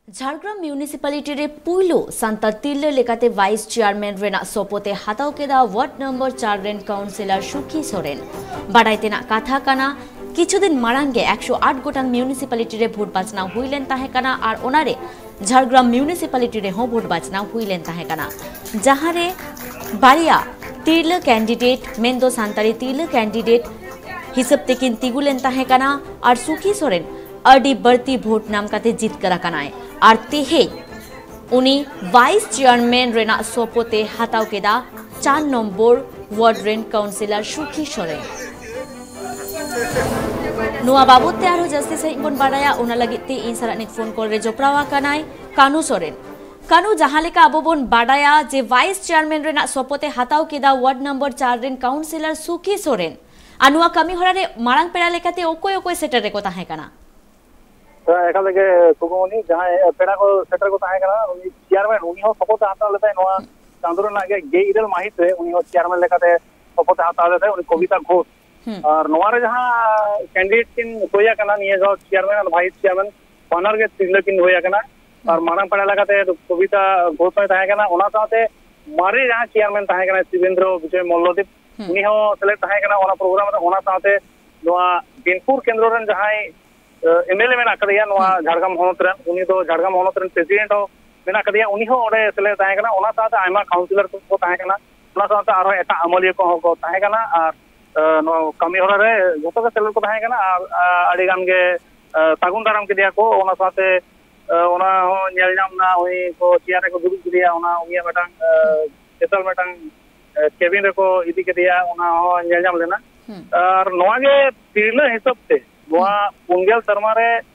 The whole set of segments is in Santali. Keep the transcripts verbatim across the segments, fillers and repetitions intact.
ᱡᱷᱟᱲᱜᱨᱟᱢ ᱢᱤᱭᱩᱱᱤᱥᱤᱯᱟᱞᱤᱴᱤ ᱨᱮ ᱯᱩᱭᱞᱩ ᱥᱟᱱᱛᱟᱲ ᱛᱤᱨᱞᱟᱹ ᱞᱮᱠᱟᱛᱮ ᱵᱷᱟᱭᱤᱥ ᱪᱮᱭᱟᱨᱢᱮᱱ ᱨᱮᱱᱟᱜ ᱥᱚᱯᱚᱛ ᱮ ᱦᱟᱛᱟᱣ ᱠᱮᱫᱟ ᱣᱟᱨᱰ ᱱᱚᱢᱵᱚᱨ ᱪᱟᱨ ᱨᱮᱱ ᱠᱟᱣᱩᱱᱥᱤᱞᱚᱨ ᱥᱩᱠᱷᱤ ᱥᱚᱨᱮᱱ᱾ ᱵᱟᱰᱟᱭ ᱛᱮᱱᱟᱜ ᱠᱟᱛᱷᱟ ᱠᱟᱱᱟ, ᱠᱤᱪᱷᱩ ᱫᱤᱱ ᱢᱟᱲᱟᱝ ᱜᱮ ᱮᱠᱥᱚ ᱟᱴ ᱜᱚᱴᱟᱝ ᱢᱤᱭᱩᱱᱤᱥᱤᱯᱟᱞᱤᱴᱤ ᱨᱮ ᱵᱷᱳᱴ ᱵᱟᱪᱷᱱᱟᱣ ᱦᱩᱭ ᱞᱮᱱ ᱛᱟᱦᱮᱸ ᱠᱟᱱᱟ ᱟᱨ ᱚᱱᱟᱨᱮ ᱡᱷᱟᱲᱜᱨᱟᱢ ᱢᱤᱭᱩᱱᱤᱥᱤᱯᱟᱞᱤᱴᱤ ᱨᱮᱦᱚᱸ ᱵᱷᱳᱴ ᱵᱟᱪᱷᱱᱟᱣ ᱦᱩᱭ ᱞᱮᱱ ᱛᱟᱦᱮᱸ ᱠᱟᱱᱟ, ᱡᱟᱦᱟᱸ ᱨᱮ ᱵᱟᱨᱭᱟ ᱛᱤᱨᱞᱟᱹ ᱠᱮᱱᱰᱤᱰᱮᱴ, ᱢᱮᱱᱫᱚ ᱥᱟᱱᱛᱟᱲᱤ ᱛᱤᱨᱞᱟᱹ ᱠᱮᱱᱰᱤᱰᱮᱴ ᱦᱤᱥᱟᱹᱵ ᱛᱮᱠᱤᱱ ᱛᱤᱸᱜᱩ ᱞᱮᱱ ᱛᱟᱦᱮᱸ ᱠᱟᱱᱟ ᱟᱨ ᱥᱩᱠᱷᱤ ᱥᱚᱨᱮᱱ ᱟᱹᱰᱤ ᱵᱟᱹᱲᱛᱤ ᱵᱷᱳᱴ ᱧᱟᱢ ᱠᱟᱛᱮ ᱡᱤᱛᱠᱟᱹᱨ ᱟᱠᱟᱱᱟᱭ᱾ ᱟᱨ ᱛᱮᱦᱮᱧ ᱩᱱᱤ ᱵᱷᱟᱭᱤᱥ ᱪᱮᱭᱟᱨᱢᱮᱱ ᱨᱮᱱᱟᱜ ᱥᱚᱯᱚᱛ ᱮ ᱦᱟᱛᱟᱣ ᱠᱮᱫᱟ ᱪᱟᱨ ᱱᱚᱢᱵᱚᱨ ᱣᱟᱨᱰ ᱨᱮᱱ ᱠᱟᱣᱩᱱᱥᱤᱞᱚᱨ ᱥᱩᱠᱷᱤ ᱥᱚᱨᱮᱱ᱾ ᱱᱚᱣᱟ ᱵᱟᱵᱚᱛ ᱛᱮ ᱟᱨᱦᱚᱸ ᱡᱟᱹᱥᱛᱤ ᱥᱟᱺᱦᱤᱡ ᱵᱚᱱ ᱵᱟᱰᱟᱭᱟ, ᱚᱱᱟ ᱞᱟᱹᱜᱤᱫ ᱛᱮ ᱤᱧ ᱥᱟᱞᱟᱜ ᱱᱤᱛ ᱯᱷᱳᱱ ᱠᱚᱞ ᱨᱮ ᱡᱚᱯᱲᱟᱣ ᱟᱠᱟᱱᱟᱭ ᱠᱟᱱᱩ ᱥᱚᱨᱮᱱ᱾ ᱠᱟᱱᱩ, ᱡᱟᱦᱟᱸ ᱞᱮᱠᱟ ᱟᱵᱚ ᱵᱚᱱ ᱵᱟᱰᱟᱭᱟ ᱡᱮ ᱵᱷᱟᱭᱤᱥ ᱪᱮᱭᱟᱨᱢᱮᱱ ᱨᱮᱱᱟᱜ ᱥᱚᱯᱚᱛ ᱮ ᱦᱟᱛᱟᱣ ᱠᱮᱫᱟ ᱣᱟᱨᱰ ᱱᱚᱢᱵᱚᱨ ᱪᱟᱨ ᱨᱮᱱ ᱠᱟᱣᱩᱱᱥᱤᱞᱚᱨ ᱥᱩᱠᱷᱤ ᱥᱚᱨᱮᱱ, ᱟᱨ ᱱᱚᱣᱟ ᱠᱟᱹᱢᱤ ᱦᱚᱨᱟ ᱨᱮ ᱢᱟᱲᱟᱝ ᱯᱮᱲᱟ ᱞᱮᱠᱟᱛᱮ ᱚᱠᱚᱭ ᱚᱠᱚᱭ ᱥᱮᱴᱮᱨ ᱨᱮᱠᱚ ᱛᱟᱦᱮᱸ ᱠᱟᱱᱟ? ᱦᱮᱸ, ᱮᱠᱟᱞ ᱛᱮᱜᱮ ᱠᱩᱠᱢᱩᱱᱤ, ᱡᱟᱦᱟᱸᱭ ᱯᱮᱲᱟ ᱠᱚ ᱥᱮᱴᱮᱨ ᱠᱚ ᱛᱟᱦᱮᱸ ᱠᱟᱱᱟ, ᱩᱱᱤ ᱪᱮᱭᱟᱨᱢᱮᱱ, ᱩᱱᱤ ᱦᱚᱸ ᱥᱚᱯᱚᱛ ᱮ ᱦᱟᱛᱟᱣ ᱞᱮᱫᱟᱭ ᱱᱚᱣᱟ ᱪᱟᱸᱫᱳ ᱨᱮᱱᱟᱜ ᱜᱮ ᱜᱮᱞ ᱤᱨᱟᱹᱞ ᱢᱟᱹᱦᱤᱛ ᱨᱮ, ᱩᱱᱤ ᱦᱚᱸ ᱪᱮᱭᱟᱨᱢᱮᱱ ᱞᱮᱠᱟᱛᱮ ᱥᱚᱯᱚᱛ ᱮ ᱦᱟᱛᱟᱣ ᱞᱮᱫᱟᱭ, ᱩᱱᱤ ᱠᱚᱵᱤᱛᱟ ᱜᱷᱳᱥ᱾ ᱦᱩᱸ᱾ ᱟᱨ ᱱᱚᱣᱟ ᱨᱮ ᱡᱟᱦᱟᱸ ᱠᱮᱱᱰᱤᱰᱮᱴ ᱠᱤᱱ ᱦᱩᱭ ᱟᱠᱟᱱᱟ ᱱᱤᱭᱟᱹ ᱫᱷᱟᱣ ᱪᱮᱭᱟᱨᱢᱮᱱ ᱟᱨ ᱵᱷᱟᱭᱤᱥ ᱪᱮᱭᱟᱨᱢᱮᱱ, ᱵᱟᱱᱟᱨ ᱜᱮ ᱛᱤᱨᱞᱟᱹ ᱠᱤᱱ ᱦᱩᱭ ᱟᱠᱟᱱᱟ᱾ ᱟᱨ ᱦᱩᱸ᱾ ᱢᱟᱨᱟᱝ ᱯᱮᱲᱟ ᱞᱮᱠᱟᱛᱮ ᱠᱚᱵᱤᱛᱟ ᱜᱷᱳᱥ ᱦᱚᱸᱭ ᱛᱟᱦᱮᱸ ᱠᱟᱱᱟ, ᱚᱱᱟ ᱥᱟᱶᱛᱮ ᱢᱟᱨᱮ ᱡᱟᱦᱟᱸ ᱪᱮᱭᱟᱨᱢᱮᱱ ᱛᱟᱦᱮᱸ ᱠᱟᱱᱟ ᱥᱤᱵᱮᱱᱫᱨᱚ ᱵᱤᱡᱚᱭ ᱢᱚᱞᱞᱚᱫᱤᱯ, ᱦᱩᱸ᱾ ᱩᱱᱤ ᱦᱚᱸ ᱥᱮᱞᱮᱫ ᱛᱟᱦᱮᱸ ᱠᱟᱱᱟ ᱚᱱᱟ ᱯᱨᱳᱜᱨᱟᱢ ᱨᱮ᱾ ᱚᱱᱟ ᱥᱟᱶᱛᱮ ᱱᱚᱣᱟ ᱵᱤᱱᱯᱩᱨ ᱠᱮᱱᱫᱨᱚ ᱨᱮᱱ ᱡᱟᱦᱟᱸᱭ ᱮᱢᱮᱞᱮ ᱢᱮᱱᱟᱜ ᱟᱠᱟᱫᱮᱭᱟ ᱱᱚᱣᱟ ᱦᱩᱸ᱾ ᱡᱷᱟᱲᱜᱨᱟᱢ ᱦᱚᱱᱚᱛ ᱨᱮᱱ, ᱩᱱᱤ ᱫᱚ ᱡᱷᱟᱲᱜᱨᱟᱢ ᱦᱚᱱᱚᱛ ᱨᱮᱱ ᱯᱨᱮᱥᱤᱰᱮᱱᱴ ᱦᱚᱸ ᱢᱮᱱᱟᱜ ᱟᱠᱟᱫᱮᱭᱟ, ᱩᱱᱤ ᱦᱚᱸ ᱚᱸᱰᱮ ᱥᱮᱞᱮᱫ ᱛᱟᱦᱮᱸ ᱠᱟᱱᱟ᱾ ᱚᱱᱟ ᱥᱟᱶᱛᱮ ᱟᱭᱢᱟ ᱠᱟᱣᱩᱱᱥᱤᱞᱚᱨ ᱠᱚᱠᱚ ᱛᱟᱦᱮᱸ ᱠᱟᱱᱟ, ᱚᱱᱟ ᱥᱟᱶᱛᱮ ᱟᱨᱦᱚᱸ ᱮᱴᱟᱜ ᱟᱹᱢᱟᱹᱞᱤᱭᱟᱹ ᱠᱚᱦᱚᱸ ᱠᱚ ᱛᱟᱦᱮᱸ ᱠᱟᱱᱟ᱾ ᱟᱨ ᱮ, ᱱᱚᱣᱟ ᱠᱟᱹᱢᱤ ᱦᱚᱨᱟ ᱨᱮ ᱡᱷᱚᱛᱚ ᱜᱮ ᱥᱮᱞᱮᱫ ᱠᱚ ᱛᱟᱦᱮᱸ ᱠᱟᱱᱟ᱾ ᱟᱨ ᱟ, ᱟᱹᱰᱤ ᱜᱟᱱ ᱜᱮ ᱮ, ᱥᱟᱹᱜᱩᱱ ᱫᱟᱨᱟᱢ ᱠᱮᱫᱮᱭᱟ ᱠᱚ᱾ ᱚᱱᱟ ᱥᱟᱶᱛᱮ ᱮ, ᱚᱱᱟ ᱦᱚᱸ ᱧᱮᱞ ᱧᱟᱢ ᱮᱱᱟ, ᱩᱱᱤ ᱠᱚ ᱪᱮᱭᱟᱨ ᱨᱮᱠᱚ ᱫᱩᱲᱩᱵ ᱠᱮᱫᱮᱭᱟ, ᱚᱱᱟ ᱩᱱᱤᱭᱟᱜ ᱢᱤᱫᱴᱟᱝ ᱮ, ᱥᱯᱮᱥᱟᱞ ᱢᱤᱫᱴᱟᱝ ᱮ, ᱠᱮᱵᱤᱱ ᱨᱮᱠᱚ ᱤᱫᱤ ᱠᱮᱫᱮᱭᱟ, ᱚᱱᱟ ᱦᱚᱸ ᱧᱮᱞ ᱧᱟᱢ ᱞᱮᱱᱟ᱾ ᱦᱩᱸ᱾ ᱟᱨ ᱱᱚᱣᱟ ᱜᱮ ᱛᱤᱨᱞᱟᱹ ᱦᱤᱥᱟᱹᱵ ᱛᱮ ᱱᱚᱣᱟ ᱦᱩᱸ᱾ ᱯᱩᱱ ᱜᱮᱞ ᱥᱮᱨᱢᱟ ᱨᱮ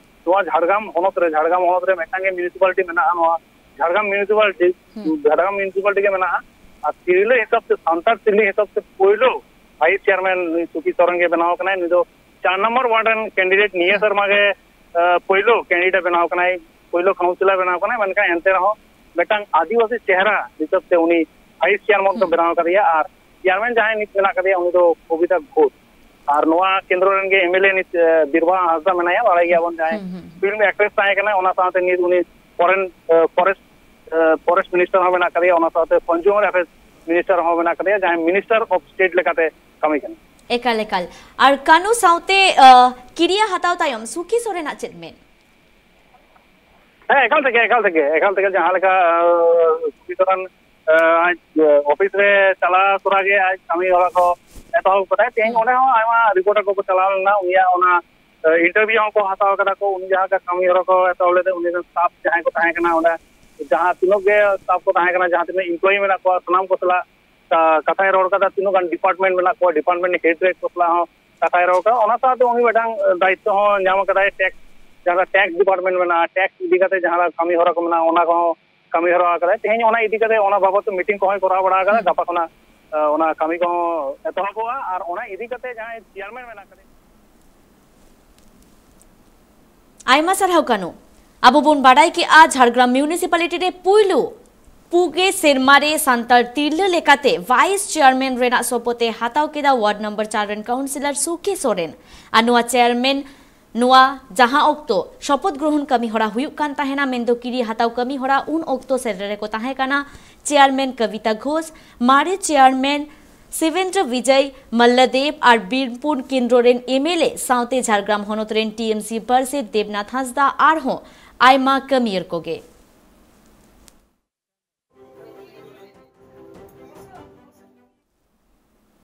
ᱱᱚᱣᱟ ᱡᱷᱟᱲᱜᱨᱟᱢ ᱦᱚᱱᱚᱛ ᱨᱮ, ᱡᱷᱟᱲᱜᱨᱟᱢ ᱦᱚᱱᱚᱛ ᱨᱮ ᱢᱤᱫᱴᱟᱝ ᱜᱮ ᱢᱤᱭᱩᱱᱤᱥᱤᱯᱟᱞᱤᱴᱤ ᱢᱮᱱᱟᱜᱼᱟ, ᱱᱚᱣᱟ ᱡᱷᱟᱲᱜᱨᱟᱢ ᱢᱤᱭᱩᱱᱤᱥᱤᱯᱟᱞᱤᱴᱤ, ᱦᱩᱸ᱾ ᱡᱷᱟᱲᱜᱨᱟᱢ ᱢᱤᱭᱩᱱᱤᱥᱤᱯᱟᱞᱤᱴᱤ ᱜᱮ ᱢᱮᱱᱟᱜᱼᱟ᱾ ᱟᱨ ᱛᱤᱨᱞᱟᱹ ᱦᱤᱥᱟᱹᱵ ᱛᱮ, ᱥᱟᱱᱛᱟᱲ ᱛᱤᱨᱞᱟᱹ ᱦᱤᱥᱟᱹᱵ ᱛᱮ ᱯᱳᱭᱞᱳ ᱵᱷᱟᱭᱤᱥ ᱪᱮᱭᱟᱨᱢᱮᱱ ᱱᱩᱭ ᱥᱩᱠᱷᱤ ᱥᱚᱨᱮᱱ ᱜᱮ ᱵᱮᱱᱟᱣ ᱟᱠᱟᱱᱟᱭ᱾ ᱱᱩᱭ ᱫᱚ ᱪᱟᱨ ᱱᱚᱢᱵᱚᱨ ᱣᱟᱨᱰ ᱨᱮᱱ ᱠᱮᱱᱰᱤᱰᱮᱴ, ᱱᱤᱭᱟᱹ ᱦᱩᱸ᱾ ᱥᱮᱨᱢᱟ ᱜᱮ ᱮ, ᱯᱳᱭᱞᱳ ᱠᱮᱱᱰᱤᱰᱮᱴ ᱵᱮᱱᱟᱣ ᱠᱟᱱᱟᱭ, ᱯᱳᱭᱞᱳ ᱠᱟᱣᱩᱱᱥᱤᱞᱚᱨ ᱵᱮᱱᱟᱣ ᱠᱟᱱᱟᱭ, ᱢᱮᱱᱠᱷᱟᱱ ᱮᱱᱛᱮ ᱨᱮᱦᱚᱸ ᱢᱤᱫᱴᱟᱝ ᱟᱹᱫᱤᱵᱟᱹᱥᱤ ᱪᱮᱦᱨᱟ ᱦᱤᱥᱟᱹᱵ ᱛᱮ ᱩᱱᱤ ᱵᱷᱟᱭᱤᱥ ᱪᱮᱭᱟᱨᱢᱮᱱ ᱠᱚ ᱦᱩᱸ᱾ ᱵᱮᱱᱟᱣ ᱠᱟᱫᱮᱭᱟ᱾ ᱟᱨ ᱪᱮᱭᱟᱨᱢᱮᱱ ᱡᱟᱦᱟᱸᱭ ᱱᱤᱛ ᱢᱮᱱᱟᱜ ᱠᱟᱫᱮᱭᱟ, ᱩᱱᱤ ᱫᱚ ᱠᱚᱵᱤᱛᱟ ᱜᱷᱳᱥ᱾ ᱟᱨ ᱱᱚᱣᱟ ᱠᱮᱱᱫᱨᱚ ᱨᱮᱱ ᱜᱮ ᱮᱢᱮᱞᱮ ᱱᱤᱛ, ᱮ, ᱵᱤᱨᱵᱟᱦᱟ ᱦᱟᱸᱥᱫᱟ ᱢᱮᱱᱟᱭᱟ, ᱵᱟᱲᱟᱭ ᱜᱮᱭᱟᱵᱚᱱ, ᱡᱟᱦᱟᱸᱭ ᱦᱩᱸ, ᱦᱩᱸ, ᱦᱩᱸ᱾ ᱯᱷᱤᱞᱢ ᱮᱠᱴᱨᱮᱥ ᱛᱟᱦᱮᱸ ᱠᱟᱱᱟᱭ, ᱚᱱᱟ ᱥᱟᱶᱛᱮ ᱱᱤᱛ ᱩᱱᱤ ᱯᱷᱚᱨᱮᱱ ᱯᱷᱚᱨᱮᱥᱴ ᱯᱷᱚᱨᱮᱥᱴ ᱢᱤᱱᱤᱥᱴᱟᱨ ᱦᱚᱸ ᱢᱮᱱᱟᱜ ᱠᱟᱫᱮᱭᱟ, ᱚᱱᱟ ᱥᱟᱶᱛᱮ ᱠᱚᱱᱡᱩᱢᱟᱨ ᱮᱯᱷᱮᱭᱟᱨᱥ ᱢᱤᱱᱤᱥᱴᱟᱨ ᱦᱚᱸ ᱢᱮᱱᱟᱜ ᱠᱟᱫᱮᱭᱟ, ᱡᱟᱦᱟᱸᱭ ᱢᱤᱱᱤᱥᱴᱟᱨ ᱚᱯᱷ ᱥᱴᱮᱴ ᱞᱮᱠᱟᱛᱮ ᱠᱟᱹᱢᱤ ᱠᱟᱱᱟ᱾ ᱮᱠᱟᱞ, ᱮᱠᱟᱞ᱾ ᱟᱨ ᱠᱟᱹᱱᱩ ᱥᱟᱶᱛᱮ, ᱟ, ᱠᱤᱨᱤᱭᱟ ᱦᱟᱛᱟᱣ ᱛᱟᱭᱚᱢ ᱥᱩᱠᱷᱤ ᱥᱚᱨᱮᱱᱟᱜ ᱪᱮᱫ ᱢᱮᱱ? ᱦᱮᱸ, ᱮᱠᱟᱞ ᱛᱮᱜᱮ, ᱮᱠᱟᱞ ᱛᱮᱜᱮ, ᱮᱠᱟᱞ ᱛᱮᱜᱮ᱾ ᱡᱟᱦᱟᱸ ᱞᱮᱠᱟ, ᱟ, ᱥᱩᱠᱷᱤ ᱥᱚᱨᱮᱱ, ᱟ, ᱟᱡ, ᱟ, ᱚᱯᱷᱤᱥ ᱨᱮ ᱪᱟᱞᱟᱣ ᱛᱚᱨᱟ ᱜᱮ ᱟᱡ ᱠᱟᱹᱢᱤ ᱦᱚᱨᱟ ᱠᱚ ᱮᱛᱚᱦᱚᱵ ᱠᱟᱫᱟᱭ᱾ ᱛᱮᱦᱮᱧ ᱦᱩᱸ᱾ ᱚᱸᱰᱮ ᱦᱚᱸ ᱟᱭᱢᱟ ᱨᱤᱯᱳᱨᱴᱟᱨ ᱠᱚᱠᱚ ᱪᱟᱞᱟᱣ ᱞᱮᱱᱟ, ᱩᱱᱤᱭᱟᱜ ᱚᱱᱟ, ᱟ, ᱤᱱᱴᱟᱨᱵᱷᱤᱭᱩ ᱦᱚᱸᱠᱚ ᱦᱟᱛᱟᱣ ᱠᱟᱫᱟ ᱠᱚ᱾ ᱩᱱᱤ ᱡᱟᱦᱟᱸ ᱞᱮᱠᱟ ᱠᱟᱹᱢᱤ ᱦᱚᱨᱟ ᱠᱚ ᱮᱛᱚᱦᱚᱵ ᱞᱮᱫᱟ, ᱩᱱᱤ ᱨᱮᱱ ᱥᱴᱟᱯ ᱡᱟᱦᱟᱸᱭ ᱠᱚ ᱛᱟᱦᱮᱸ ᱠᱟᱱᱟ, ᱚᱸᱰᱮ ᱡᱟᱦᱟᱸ ᱛᱤᱱᱟᱹᱜ ᱜᱮ ᱥᱴᱟᱯ ᱠᱚ ᱛᱟᱦᱮᱸ ᱠᱟᱱᱟ, ᱡᱟᱦᱟᱸ ᱛᱤᱱᱟᱹᱜ ᱮᱢᱯᱞᱚᱭᱤ ᱢᱮᱱᱟᱜ ᱠᱚᱣᱟ, ᱥᱟᱱᱟᱢ ᱠᱚ ᱥᱟᱞᱟᱜ ᱠᱟ-, ᱠᱟᱛᱷᱟᱭ ᱨᱚᱲ ᱠᱟᱫᱟ᱾ ᱛᱤᱱᱟᱹᱜ ᱜᱟᱱ ᱰᱤᱯᱟᱨᱴᱢᱮᱱᱴ ᱢᱮᱱᱟᱜ ᱠᱚᱣᱟ, ᱰᱤᱯᱟᱨᱴᱢᱮᱱᱴ ᱦᱮᱰ ᱨᱮ ᱠᱚ ᱥᱟᱞᱟᱜ ᱦᱚᱸ ᱠᱟᱛᱷᱟᱭ ᱨᱚᱲ ᱠᱟᱫᱟ᱾ ᱚᱱᱟ ᱥᱟᱶᱛᱮ ᱩᱱᱤ ᱢᱤᱫᱴᱟᱝ ᱫᱟᱭᱤᱛᱛᱚ ᱦᱚᱸ ᱧᱟᱢ ᱠᱟᱫᱟᱭ, ᱴᱮᱠᱥ, ᱡᱟᱦᱟᱸ ᱴᱮᱠᱥ ᱰᱤᱯᱟᱨᱴᱢᱮᱱᱴ ᱢᱮᱱᱟᱜᱼᱟ, ᱴᱮᱠᱥ ᱤᱫᱤ ᱠᱟᱛᱮ ᱡᱟᱦᱟᱸ ᱠᱟᱹᱢᱤ ᱦᱚᱨᱟ ᱠᱚ ᱢᱮᱱᱟᱜᱼᱟ, ᱚᱱᱟ ᱠᱚᱦᱚᱸ ᱠᱟᱹᱢᱤ ᱦᱚᱨᱟ ᱠᱟᱫᱟᱭ᱾ ᱛᱮᱦᱮᱧ ᱚᱱᱟ ᱤᱫᱤ ᱠᱟᱛᱮ, ᱚᱱᱟ ᱵᱟᱵᱚᱛ ᱛᱮ ᱢᱤᱴᱤᱝ ᱠᱚᱦᱚᱸᱭ ᱠᱚᱨᱟᱣ ᱵᱟᱲᱟ ᱠᱟᱫᱟ᱾ ᱦᱩᱸ᱾ ᱜᱟᱯᱟ ᱠᱷᱚᱱᱟᱜ, ᱟ, ᱚᱱᱟ ᱠᱟᱹᱢᱤ ᱠᱚᱦᱚᱸ ᱮᱛᱚᱦᱚᱵᱚᱜᱼᱟ᱾ ᱟᱨ ᱚᱱᱟ ᱤᱫᱤ ᱠᱟᱛᱮ ᱡᱟᱦᱟᱸᱭ ᱪᱮᱭᱟᱨᱢᱮᱱ ᱢᱮᱱᱟᱜ ᱠᱟᱫᱮ, ᱟᱭᱢᱟ ᱥᱟᱨᱦᱟᱣ ᱠᱟᱹᱱᱩ᱾ ᱟᱵᱚ ᱵᱚᱱ ᱵᱟᱰᱟᱭ ᱠᱮᱜᱼᱟ, ᱡᱷᱟᱲᱜᱨᱟᱢ ᱢᱤᱭᱩᱱᱤᱥᱤᱯᱟᱞᱤᱴᱤ ᱨᱮ ᱯᱩᱭᱞᱩ ᱯᱩᱜᱮ ᱥᱮᱨᱢᱟ ᱨᱮ ᱥᱟᱱᱛᱟᱲ ᱛᱤᱨᱞᱟᱹ ᱞᱮᱠᱟᱛᱮ ᱵᱷᱟᱭᱤᱥ ᱪᱮᱭᱟᱨᱢᱮᱱ ᱨᱮᱱᱟᱜ ᱥᱚᱯᱚᱛ ᱮ ᱦᱟᱛᱟᱣ ᱠᱮᱫᱟ ᱣᱟᱨᱰ ᱱᱚᱢᱵᱚᱨ ᱪᱟᱨ ᱨᱮᱱ ᱠᱟᱣᱩᱱᱥᱤᱞᱚᱨ ᱥᱩᱠᱷᱤ ᱥᱚᱨᱮᱱ᱾ ᱟᱨ ᱱᱚᱣᱟ ᱪᱮᱭᱟᱨᱢᱮᱱ, ᱱᱚᱣᱟ ᱡᱟᱦᱟᱸ ᱚᱠᱛᱚ ᱥᱚᱯᱚᱛ ᱜᱨᱚᱦᱚᱱ ᱠᱟᱹᱢᱤ ᱦᱚᱨᱟ ᱦᱩᱭᱩᱜ ᱠᱟᱱ ᱛᱟᱦᱮᱱᱟ, ᱢᱮᱱᱫᱚ ᱠᱤᱨᱤ ᱦᱟᱛᱟᱣ ᱠᱟᱹᱢᱤ ᱦᱚᱨᱟ, ᱩᱱ ᱚᱠᱛᱚ ᱥᱮᱴᱮᱨ ᱨᱮᱠᱚ ᱛᱟᱦᱮᱸ ᱠᱟᱱᱟ ᱪᱮᱭᱟᱨᱢᱮᱱ ᱠᱚᱵᱤᱛᱟ ᱜᱷᱳᱥ, ᱢᱟᱨᱮ ᱪᱮᱭᱟᱨᱢᱮᱱ ᱥᱤᱵᱮᱱᱫᱨᱚ ᱵᱤᱡᱚᱭ ᱢᱟᱞᱞᱟᱫᱮᱵᱽ ᱟᱨ ᱵᱤᱨᱵᱷᱩᱢ ᱠᱮᱱᱫᱨᱚ ᱨᱮᱱ ᱮᱢᱮᱞᱮ ᱥᱟᱶᱛᱮ ᱡᱷᱟᱲᱜᱨᱟᱢ ᱦᱚᱱᱚᱛ ᱨᱮᱱ ᱴᱤᱮᱢᱥᱤ ᱯᱟᱨᱥᱮᱛ ᱫᱮᱵᱽᱱᱟᱛᱷ ᱦᱟᱸᱥᱫᱟ ᱟᱨᱦᱚᱸ ᱟᱭᱢᱟ ᱠᱟᱹᱢᱤᱭᱟᱹᱨ ᱠᱚᱜᱮ᱾